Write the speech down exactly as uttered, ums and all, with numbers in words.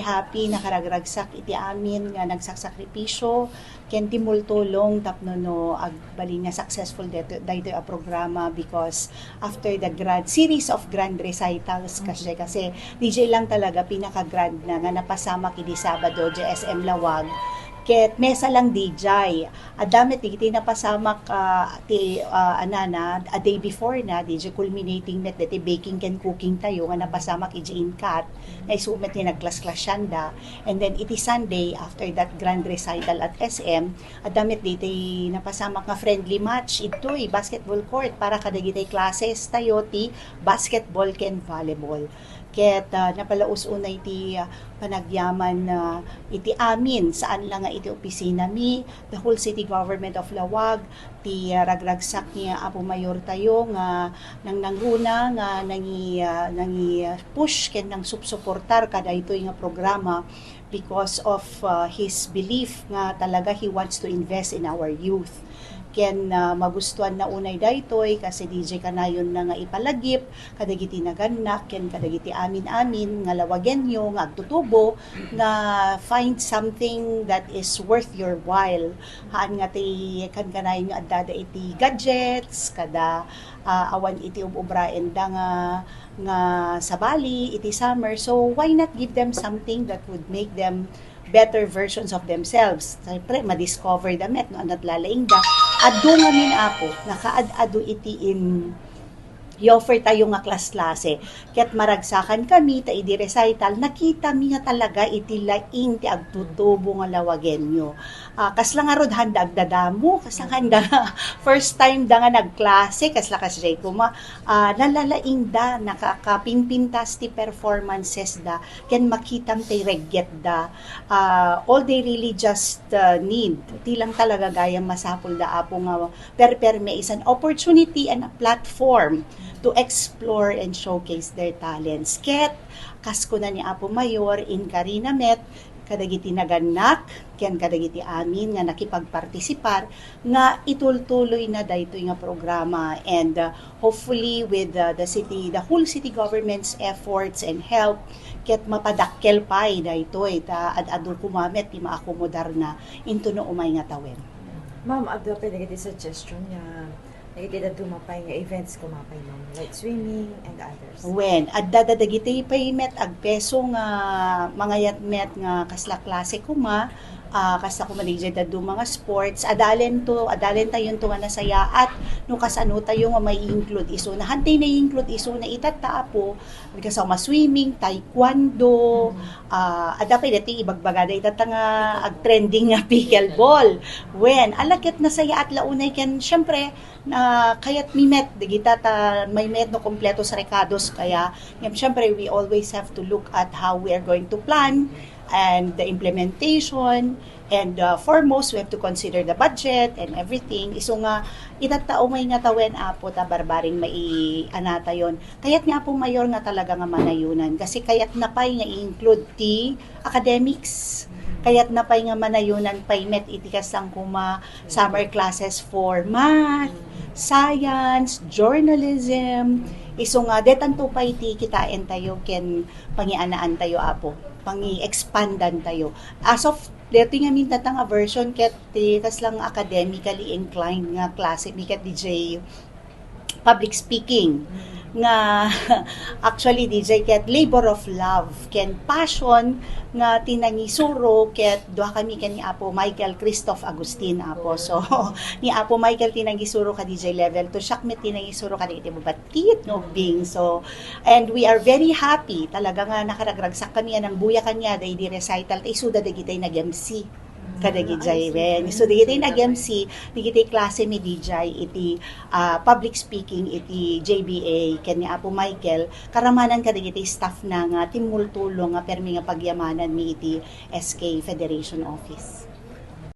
happy, nakaragragsak iti amin nga nagsaksakripisyo ken timmultulong tapno no agbalin nga successful dayto-, daytoy a programa, because after the grand series of grand recitals, kasi, kasi D J lang talaga pinaka-grand na nga napasamak idi Sabado, D J S M Lawag. Ket mesa lang D J. Adda met dagiti napasamak, ah, ti, ah, anana, a day before na, D J, culminating met dagiti baking ken cooking tayo nga napasamak iti Incat. Nga isu met nga nagklas-klasianda. And then iti Sunday, after that grand recital at S M, adda met dagiti napasamak nga friendly match, idtoy basketball court para kadagiti classes tayo ti basketball ken volleyball. Ket, ah, napalaus unay ti, ah, panagyaman, ah, iti amin, saan la nga iti opisina mi, the whole city government of Lawag, ti, ah, ragragsak ni Apo Mayor tayo nga nangnangruna, nga nangi-, ah, nangi-push ken nangsupsuportar kadaytoy nga programa because of, ah, his belief nga talaga he wants to invest in our youth. Ken, ah, magustuhan na unay daytoy, kasi D J kanayon na nga ipalagip kadagiti nagannak ken kadagiti amin-amin nga Lawagenyo nga agtutubo nga find something that is worth your while. Haan nga ti kankanayon nga addada iti gadgets, kada, ah, awan iti ub-ubraenda nga, nga sabali iti summer. So, why not give them something that would make them better versions of themselves? Siyempre, madiscover da met no ania ti lalaingda. Adu ngamin, Apo, nakaad-adu iti in-, i-offer tayo nga klas-klase. Ket maragsakan kami, ta idi recital, nakita mi nga talaga iti laing ti agtutubo nga Lawagenyo. Ah, kasla ngarud handa agdadamo, kasla handa first time da nga nagklase, kasla kas Jay kuma, ah, nalalaingda, nakakapingpintas ti performances da, ken makitam ti regget da. Ah, all they really just, ah, need, ti lang talaga gayam masapul da, Apo, nga perperme is an opportunity and a platform to explore and showcase their talents. Ket, kas kuna ni Apo Mayor, inkarina met kadagiti nagannak ken kadagiti amin nga nakipagpartisipar nga itultuloy na daytoy nga programa, and, uh, hopefully with, uh, the city, the whole city government's efforts and help, ket mapadakkel pay daytoy ta ad-adu kuma met ti maakomodar na into no umay nga tawen. Ma'am, adda pay dagiti suggestion nga dagiti dadduma pay nga events kuma pay, ma'am, like swimming and others? Wen, adda da dagiti pay met agpeso nga mangayat met nga kasla klase kuma, ah, kasla kuma dagiti dadduma nga sports, adalen to, adalen tayon to nga nasayaat no kasano tayo nga mai-include isuna. Hantay nai-include isuna itatta, Apo, kasama swimming, taekwondo, ah, adda pay dati ibagbaga da itatta nga agtrending nga pickleball. Wen, ala ket nasayaat la unay ken, siyempre, na kayat mi met, dagita ta maimet no kompletos rekados kaya, ngem siyempre, we always have to look at how we are going to plan and the implementation, and, uh, foremost, we have to consider the budget and everything. Isu nga, itatta umay nga tawen, Apo, ta barbareng mai-, anatayon. Kayat ni Apo Mayor nga talaga nga manayunan, kasi kayat na pay nga i-include ti academics. Kayat na pay nga manayunan pay met iti kasla kuma summer classes for math, science, journalism. Isu nga, detanto pay ti kitaen tayo ken pangianaan tayo, Apo. Pangi-expandan tayo. As of, deti nga mintata nga version ket ti kasla academically inclined nga klase mi ket D J public speaking nga actually, D J, ket labor of love ken passion nga ti nangisuro ket dua kami ken ni Apo Michael Christoph Agustin, Apo. So, ni Apo Michael ti nangisuro ka D J level two, siak met ti nangisuro ka dagiti babatkit nga ubbing. So, and we are very happy talaga nga nakaragragsak kami a nangbuya kaniada idi recital ta isuda dagiti nag-M C. Kadagiti, ah, I see. Wen. So, dagiti nag-M C, dagiti klase mi D J iti, ah, public speaking iti J B A ken ni Apo Michael, karamanan kadagiti staff na nga timmultulong nga permi nga pagyamanan mi iti S K Federation Office.